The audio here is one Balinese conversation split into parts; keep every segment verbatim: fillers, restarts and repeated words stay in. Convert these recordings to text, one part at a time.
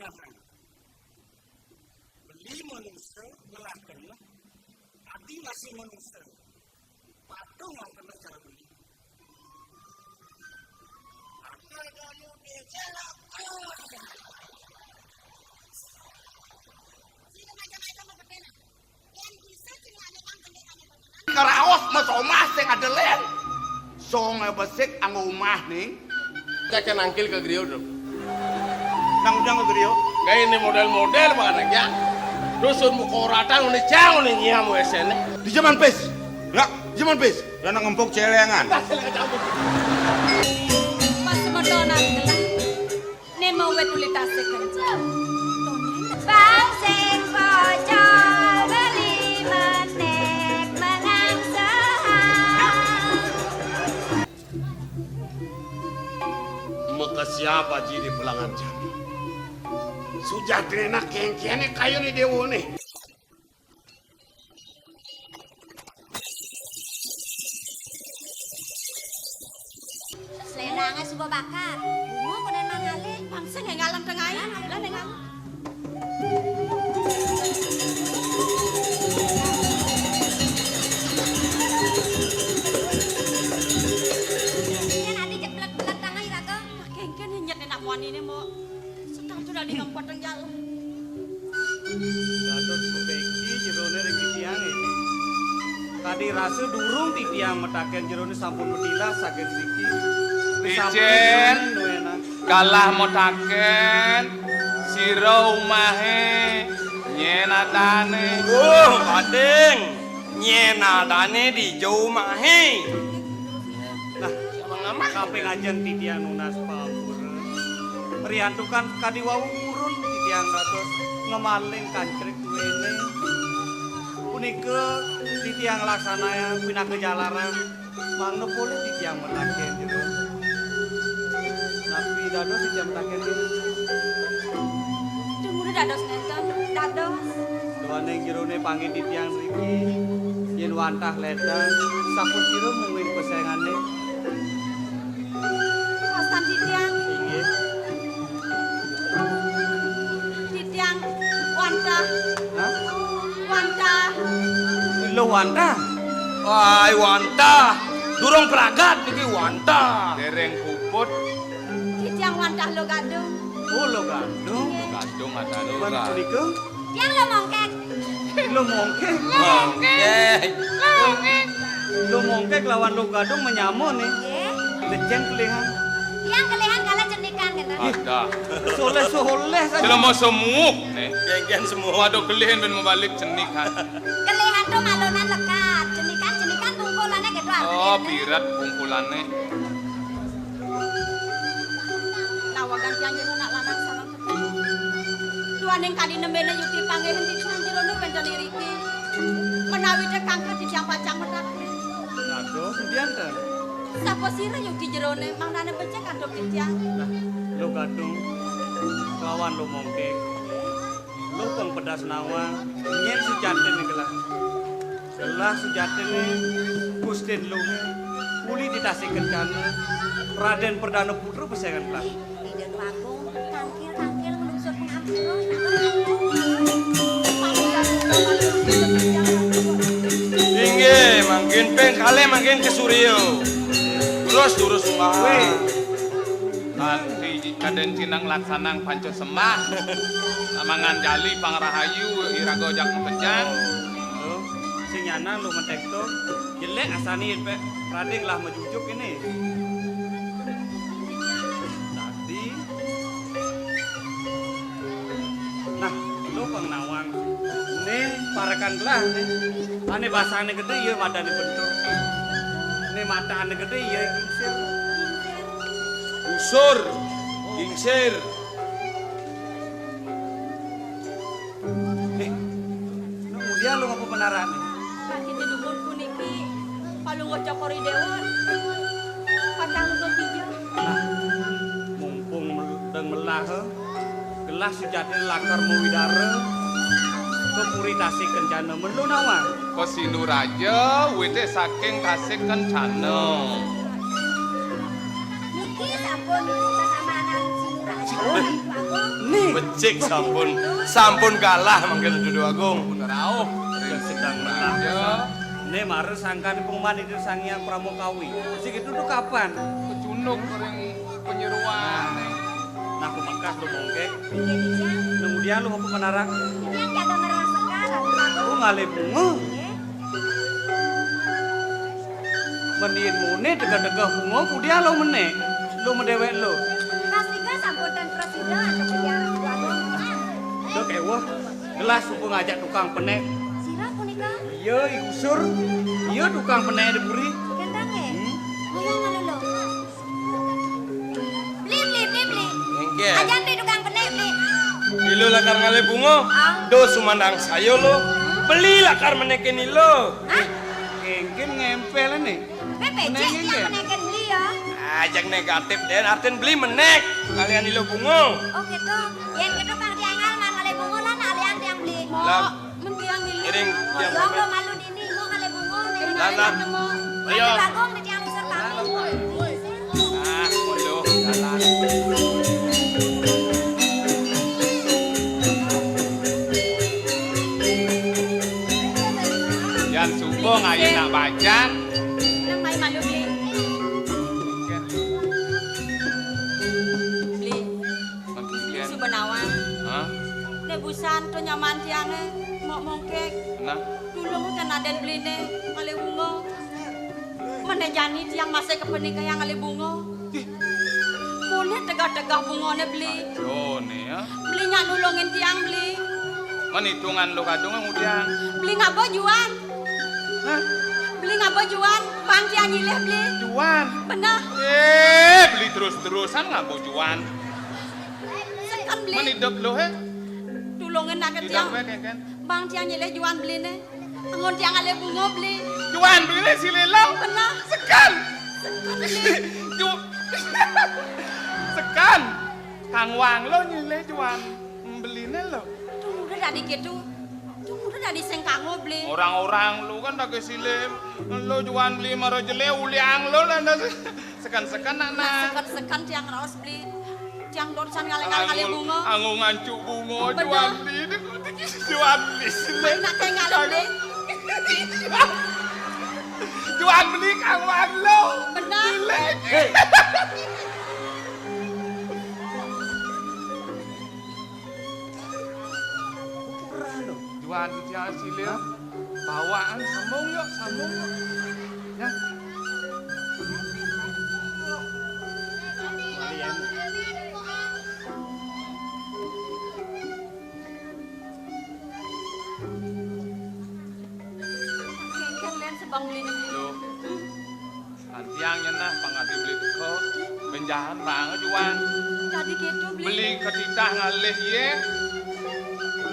Beli manusa ngelah kena, adi masih manusa. Patuh ngelah kena cara beli. Ada kayu di jalan. Sini macam-macam mau berbeda. Karaos mah somah sing ada lén. Songé besik anggo umah ning. Cék nangkil ka griya, Dul. Nang ujang ka griya. Gaé né modél-modél banget ya. Dusun muka ratang né jang né nyiam wéséné. Di jaman pis. Ya, di jaman pis. Ya nang empuk celengan. Pas semetonan gelah. Nemo wit uli tasik kenceng. Bang sing pocol beli menek menang sehang. Maka siapa ji di pelangan jani? Sujatréna kéngkéné kayuné déwané. Selendangnya suba bakar. Bunga kena nang ngalih. Bangsa nggak ngalem tengahnya. Lah neng ngalem. Kan ada jeblek-jeblek tangan iraga. Kéngkén nyet enak muani né, Mbok. Setahun sudah di tempat yang jauh. Dados bebeki jeroné ring titiang ini. Kadi rasa durung titiang mataken jeroné sampun matilas saking siki. Icén, jeroné nuénan. Galah mataken, sira umahé, nyén adané. Duh, Pading, nyén adané dija umahé. Nah, kaping ajeng titiang nunas pamuput. Riantukan kadi wau purun titiang dados ngemaling kancrik duéné. Punika titiang laksanayang pinaka jalaran mangda polih titiang mataken jero. Napi dados titiang mataken jero? Dumun dados nénten, dados. Duaning jeroné panggih titiang mriki, yén wantah lédang, sapasira mungguing pesengané? Wastan titiang. Inggih. Titiang wantah. Hah? Wantah. Luh wantah? Ai, wantah. Durung pragat niki wantah. Déréng puput. Titiang wantah Luh Gadung. Oh, Luh Gadung. Inggih. Gadung ada Luh Gadung. Punika? Tiang Luh Mongkék. Luh Mongkék. Mongkék. Mongkék. Luh Mongkék lawan Luh Gadung menyama nih. Nggih. Becén kelihan. Tiang kelihan kala cenikan, ngéten. Ada. Soleh-soleh saja. Jelema semuh nih. Kéngkén semuh. Waduh, kelihan ben mabalik cenikan. Kelihan to malunan lekad. Cenikan, cenikan bungkulané gitu. Oh, piret bungkulané. Nawa gantian jero nak lanang sareng Duaning kadi nembéné yukti panggihin titiang jeroné wénten iriki. Menawi té kangkat titiang pacang medal. Dados, dianten. Sapasira yukti jeroné, mangdané becik antuk titiang. Nah, Luh Gadung, kelawan Luh Mongkék. Luh pang pedas nawang, nyén sujatiné gelah. Gelah sujatiné, Gustin Luhé, uli di Tasik Kencana, Radén Perdana Putra pesengan gelah. Ida Déwa Agung, tangkil-tangkil nglungsur pangampura. Inggih, mangkin ping kalih mangkin ka Surya. Terus, terus, Mbah. Wéh. Kanti kadén cinang laksanang panca sembah. Amangan jali pangrahayu iraga jak makejang. Lo, sing nyanan lo metek to. Jelek asané yén pek prading lah majujuk ini. Tadi. Nah, lo pang nawang. Né parekan gelah né. Ané basané gedé, iya matané bentuk. Né matané gedé, iya gingsir. Busur, gingsir. Eh, nak mudian lo ngapa penaran? Bangkit di dumun puniki, Palungguh Cokor I Déwa, patang lungguh tiga. Nah, mumpung mel-, dang melah, eh, gelah sujatiné lakar mawidara ka Puri Tasik Kencana. Mén lo nawang? Ka Sinduraja, wité saking Tasik Kencana. Niki sampun tetamanan Sinduraja. Né, Becik sampun, sampun kalah mangkin Dudu Agung. Rauh sedang menang. Ya. Né mara sangkan pengumuman itu Sang Hyang Pramokawi. Sing itu tuh kapan? Kecunduk ring penyeruan. Nah, aku mekas lu mongkek. Kemudian lu apa menarak? Yang jaga merasa sekarang. Oh, ngalih bunga. Mendin mune tegah-tegah bunga, pudian lo menek. Lo medewek lo. Kastika sampun ten prasida antuk bicara dua. Lo keweh, gelas suka ngajak tukang penek. Sira punika? Iya, I Usur. Iya, tukang penek di puri. Gendang, eh? Hmm? Ngomong malu lo. Beli, beli, beli, beli. Engké. Ajan beli tukang penek, beli. Beli lo lakar ngalih bunga. Ah. Do sumandang saya lo. Hmm? Beli lakar menekin ilo. Hah? Engké ngempel né. Kowe becik. Menekin tiang ké? Menekin beli ya. Ajak negatif dén, artin beli menek. Kalian ilo bunga. Oh gitu. Yén gitu pang tiang ngal man ngalih bunga lan alian tiang beli. Lah. Men tiang ngilu. Iring, tiang. Tiang lo malu dini, mau ngalih bunga né. Lah, lah. Ayo. Ayo, Bagong né tiang usah pamit. Ah, ayo, jalan. Yan suba ngayu nak bacan. Nang mai malu, Bli. Bli. Mangkin. Suba nawang. Hah? Né busan to nyaman tiangé, mok mongkek. Nah. Tulung ten aden Bliné, ngalih bunga. Mené jani tiang masih kepenikayang ngalih bunga. Ih. Mune tegah-tegah bungané, Bli. Ajo né ya. Bli nyak nulungin tiang, Bli. Men hitungan lo kadung ngudiang. Bli ngaba juan. Hah? Beli ngaba juan, pang tiang nyilih beli. Juan? Beneh. Eh, beli terus-terusan ngaba juan. Seken beli. Men idup lo, he? Tulungin nak tiang. Idup, he, Ken, Ken? Pang tiang nyilih juan beliné. Anggon tiang ngalih bunga beli. Juan beliné silih lo? Beneh. Seken. Seken beli. Ju-, seken. Kang Wang lo nyilih juan beliné lo. Tuh, udah tadi gitu. Tuh, udah tadi sing kanggo beli. Orang-orang lo kan tak silih. Lo juan beli mara jelé uliang lo lah, nah, seken-seken nak, nah. Nah, seken-seken tiang raos beli. Tiang dosan ngalih-ngalih bunga. Anggo ngancuk bunga. Bener. Juan beli. Juan beli silih. Nak kayak ngalih beli. Juan beli Kang Wang lo. Bener. Silih. Hei. Juan tiang silih. Bawaan sambung yuk, sambung yuk. Ya. Kéngkén lén sebang beliné beli. Loh. Antiang nyenah pangadi beli teka, benjahan banget juan. Tadi gitu beli. Beli ketitah ngalih yé.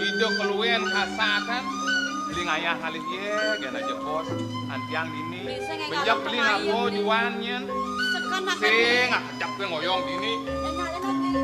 Ida keluén kasatan. Beli ngayah ngalih yé, gén aja bos. Antiang dini. Beli sing benjak beli ngapo juan nyén. Sekanak sing ngakejap ké ngoyong dini. Enak, enak, beli.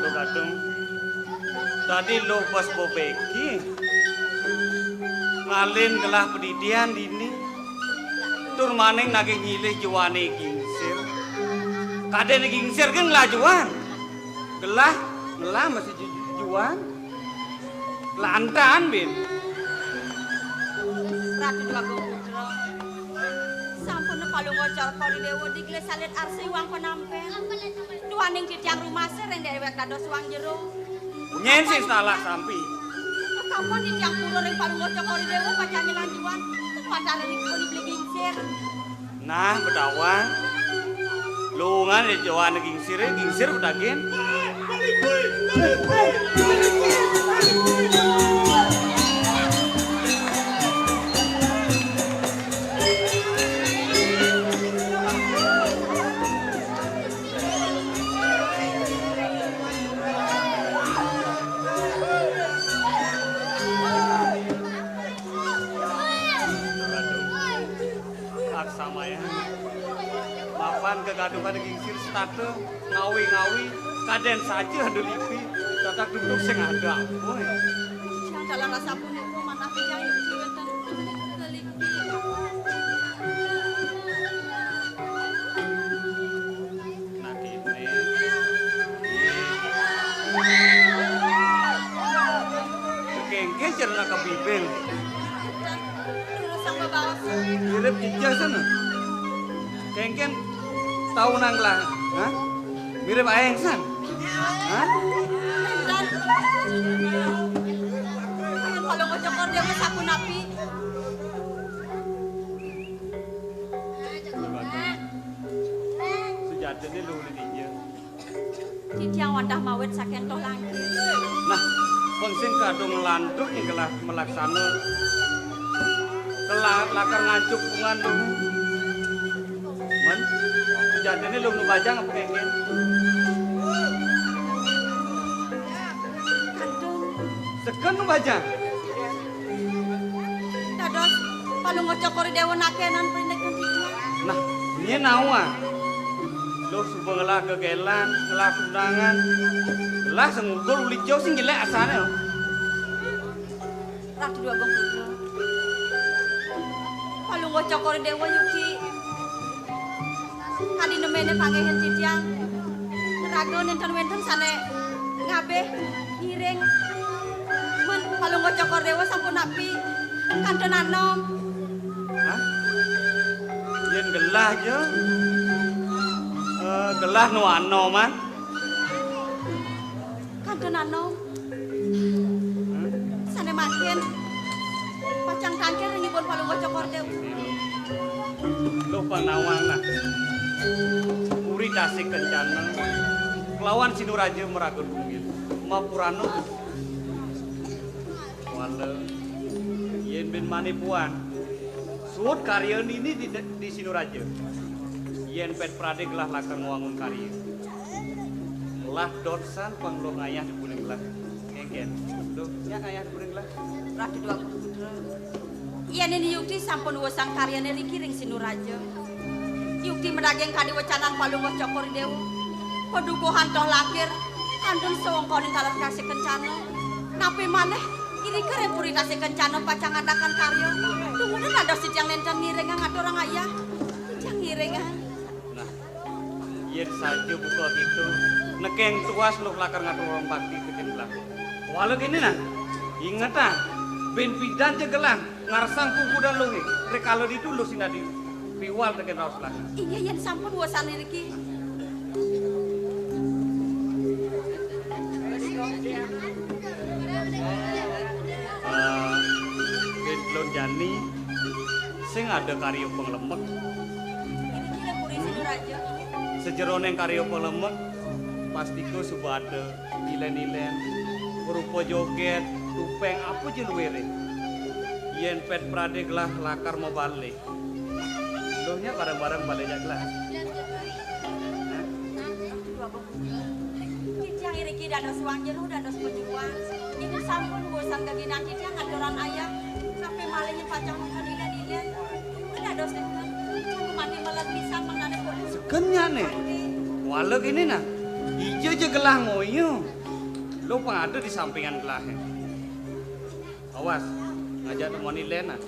Lo kadung. Tadi lo pas bobeki. Ngalin gelah pedidian dini. Tur maning nagih nyilih juané gingsir. Kadéné gingsir ké ngelajuan. Gelah, gelah masih ju-, juan. Lantan, Bin. Ratu Déwagung Putra. Sampun palungguh Cokor I Déwa digelis alit arsi wang panampén. Duaning titiang rumasa ring déwék dados wang jero. Nyén sing salah sampi. Kapan titiang pura ring palungguh Cokor I Déwa pacang nyelanjuan. Wantara ring beli gingsir. Nah, Bedawang. Lungan ya joan gingsir, gingsir bedagin. Mapan gegaduhan gingsir setata ngawi-ngawi, kadén saja ada lipi, tatak duduk sing ada. Woi. Yang dalam rasa pun itu manah pijayu wénten lipi. Nah, kéné. Kéngkén cerna ka bibir. Terus sama baos. Mirip ijah sana. Kéngkén tau nang lah. Hah? Mirip aéng san. Hah? Dan kalau ngocokor dia mah saku napi. Sujatiné lu di dia. Titiang wantah mawit saking toh langkir. Nah, pun sing kadung nglantur ing gelah melaksana. Kelak lakar ngancup bungan lu. Men, sujatiné lu nu bajang apa kéngkén? Kadung. Seken nu bajang. Dados palungguh Cokor I Déwa nakénang parindikan titiang. Nah, nyén nawa. Luh suba ngelah gegélan, ngelah tunangan. Ngelah sing ugul uli jauh sing jelék asané. Ratu Dwagung Putra. Palungguh Cokor I Déwa yukti. Kadi neméné pangéhin titiang. Ngraga nénten wénten sané ngabih ngiring. Men palungguh Cokor Déwa sampun napi kantun anom. Hah? Yén gelah ja. Eh, gelah nu anoman. Kantun anom. Sané mangkin pacang tangkil ring ipun palungguh Cokor Déwa. Luh pang nawang nah. Puri Tasih Kencana kelawan Sinuraja maraga tunggil. Mapurana. Wala. Yén bin mani puan. Suud karya nini di, di Sinuraja. Yén pét pradé gelah lakar ngwangun karya. Lah dot san pang luh ngayah di puning gelah. Kéngkén. Luh, nyak ngayah di puning gelah. Ratu Dwagung Putra. Yén nini yukti sampun wesang karyané riki ring Sinuraja. Yukti madaging kadi wecanan palungguh Cokor I Déwa. Padukuhan toh langkir kantun sawengkaning taler kasih kencana. Napi maneh irika ring puri tasih kencana pacang ngadakan karya. Dumun dados titiang nénten ngiringang aturang ayah. Titiang ngiringang. Nah, yén saja buka kita, nekéng tuas luh lakar ngaturang bakti tekén gelah. Wala kéné nah, ingetang, bin pidan ja gelah ngarsang pupudan luhé, rikala ditu luh sinadi piwal tekén raos lakar. Inggih, yén sampun wusana iriki. Eh, bin telun jani, sing ada karya panglemek. Sajeroning karya panglemek, pastika suba ada ilén-ilén, rupa jogét, tupéng, apa ja luiré. Yén pét pradé gelah lakar mabalih. Luh nyak bareng-bareng balih jak gelah. Hah? Titiang iriki dados suang jero, dados pajuang. Ibu sampun bosan geginan titiang ngaturan ayah. Sampai malih pacang makan ilén-ilén. Dados nénten. Titiang gumanti meled pisan mangdané kudu. Seken nyak né. Wala kéné nah. Ija ja gelah ngoyong. Luh pang ada di sampingan gelahé. Awas, ngajak temuan ilén nah.